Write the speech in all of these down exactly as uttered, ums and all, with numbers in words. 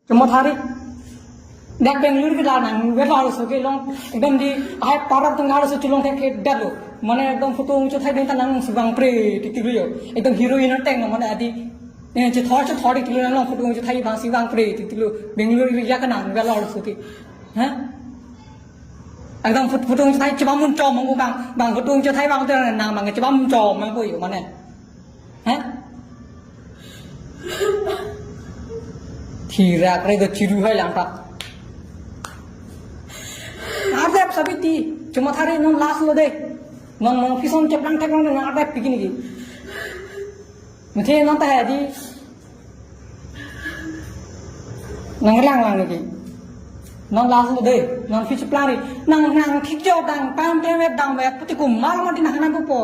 Chomotharik. Dak Bangalore ke la nang vet lo so ke long ekdom di hai parap tengah so chulong thek thek dat lo. Mane ekdom photo ung chothai ding ta nang si bang pre tik tik lo yo. Ekdom heroine ateng mane adi. Eh, chethor chethor tik lo nang long photo ung chothai bang si bang pre tik tik lo. Bangalore ke ya ka nang vet lo so ke. Ha? Ekdom phot-, photo ung chothai chebam mun chom mang ko bang. Bang photo ung chothai bang te nang bang chebam mun chom mang ko yo mane. Ha? Thirak re do chiru hai lang ta. Ardep Sabiti, chomotharik non last lo de. Non non pison cheplang thek non non ardep pik niki. Muthe non ta hai di. Nang lang lang niki. Non last lo de, non phi cheplang ri. Nang nang thik jo dang pam te wet dang wet puti ko mal ma di nang nang po.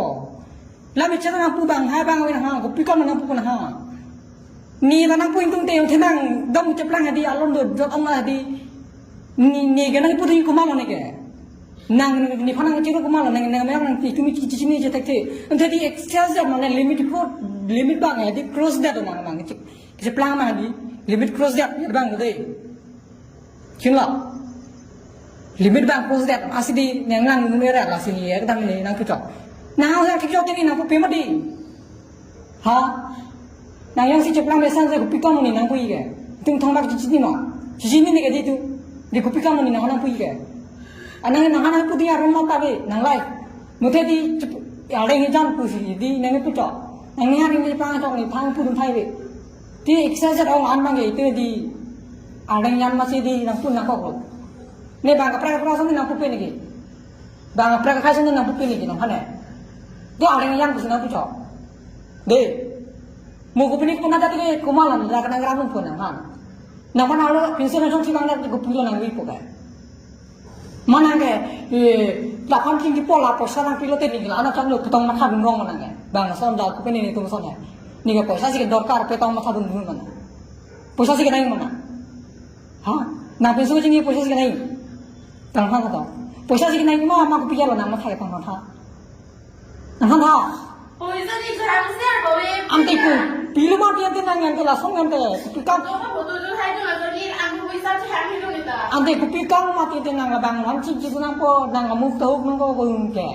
Lam icha nang pu bang hai bang win ha, kopi kam nang pu nang ha. Ni ta nang pu ingtung te yung thenang dam cheplang hadi alon do jot ong hadi. Ni ni ke nang pu ding komal ne ke. Nang ni phanang chiru komal nang nang nang ti tumi chi chi ni je tek the. Ante di excess jam nang limit ko limit bang hadi cross dat nang nang chi. Cheplang nang hadi limit cross dat bang de. Chinlo. Limit bang cross dat asi di nang nang mun era la sini ya kedam ni nang puchok. Nang nang puchok ni nang pu pe ma di. Ha? Nang yang si cheplang mesan se kopi kam ni nang pu ike. Tung thong bak chichi ni ma. Chichi ni ke di tu. Di kopi kam ni nang nang pu ike. Anang nang nang pu di aron ma ta be nang lai. Muthe di chep-, ya leng jan pu si di nang puchok. Nang ni hari ni pang chok ni thang pu dun thai be. Ti excess ong an bang ke itu di areng yan masi di nang pun nang kok lo. Ne bang kaprek kaprek song nang pupe niki. Bang kaprek kaprek song nang pupe niki nang hane. Di areng yan kusi nang puchok. De. Mo kupini pun ada tike kumalan la kanang ram pun nang han. Nang mana lo pinso nang song si bang na kupilo nang wi pukai. Manang ke, eh, lapan tinggi pola poisa nang pilo te ningla, anak kan lo putang matha dun rong manang ke. Bang son da kupini ni tum son ya. Ni ke poisa si ke dorkar petang matha dun dun manang. Poisa si ke nai manang. Ha? Nang penso jingni poisa si ke nai. Tang ha to. Poisa si ke nai ma ma kupiya lo nang matha tang ha. Nang ha. Poisa ni jang ser bawe. Ante ku, pilo ma tiyan te nang yan te lason yan te. Kupi kam. Ko ko boto jo hai jo la joni ang ko poisa jo hai jo ni ta. Ante kupi kam ma tiyan te nang bang lam ching ching nang po nang amuk tau nang ko ko yung ke.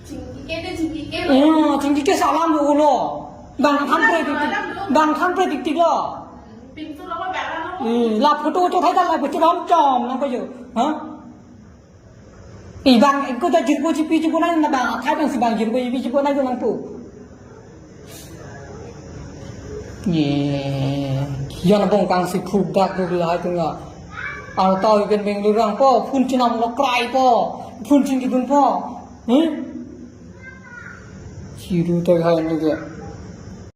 Ching ke te ching ke. Oh, ching ke salam lo lo. Bang tham pre tik tik. Bang tham pre tik tik lo. Pin tu lo ba bang lo. Eh, la photo to thai ta la photo bang chom nang ko yo. Ha? Ibang ikut ta jirpo jipi jipo nai na bang akhai bang si bang jirpo jipi jipo nai ko nang pu. Ye, yan bong kang si phuk dak duk lahai tunga. Ang tau ikan beng lurang po, phun chinam lo krai po, phun chin kidun po. Hmm? Chiru ta hai ni ke.